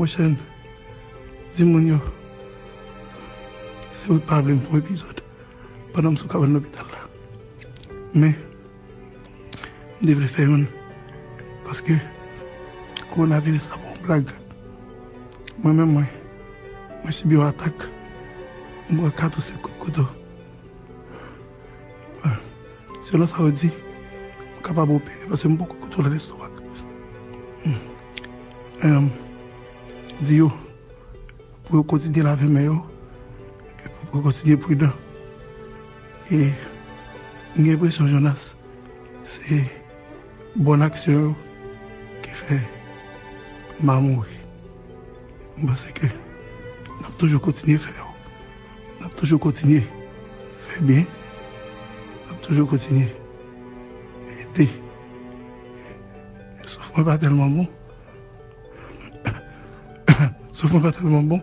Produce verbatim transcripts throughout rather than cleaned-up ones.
Pwochèn, di moun yo se ou t pa vle m fè yon epizòd pandan m sou kabann lopital la. Men, m te vle fè youn paske kowonaviris la pa yon blag. Mwen menm, mwen, mwen sibi yon atak. M pran kat ou senk kout kouto. Selon sa yo di, m kapab opere paske m poko kontwole lestomak. Em, di yo pou yo kontinye lave men yo, e pou yo kontinye pridan. E m gen enpresyon, Jonas, se bòn aksyon yo ki fè m a mouri. M panse ke n ap toujou kontinye fè yo. N ap toujou kontinye fè byen. N ap toujou kontinye ede. Souf mwen pa tèlman bon. Souf mwen pa tèlman bon.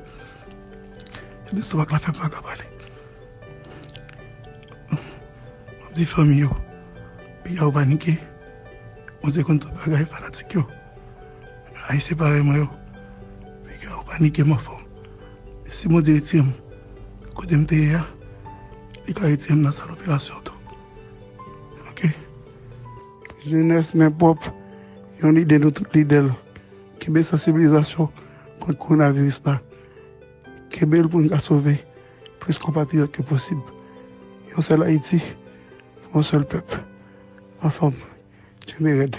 Lestomak la fè m pa ka pale. M ap di fanmi yo, piga yo panike. Bondye konn tout bagay, fanatik yo. Ayisyen parèy mwen yo, piga yo panike, m anfòm. Si Bondye retire m kote m te ye a, li ka retire m nan sal operasyon tou. Oke? Jenès men pwòp, yon lide nou tout lide l. Kenbe sansibilizasyon kont kowonaviris la. Kenbe l pou n ka sove plis konpatriyòt ke posib. Yon sèl Ayiti, yon sèl pèp. Anfòm, kenbe rèd.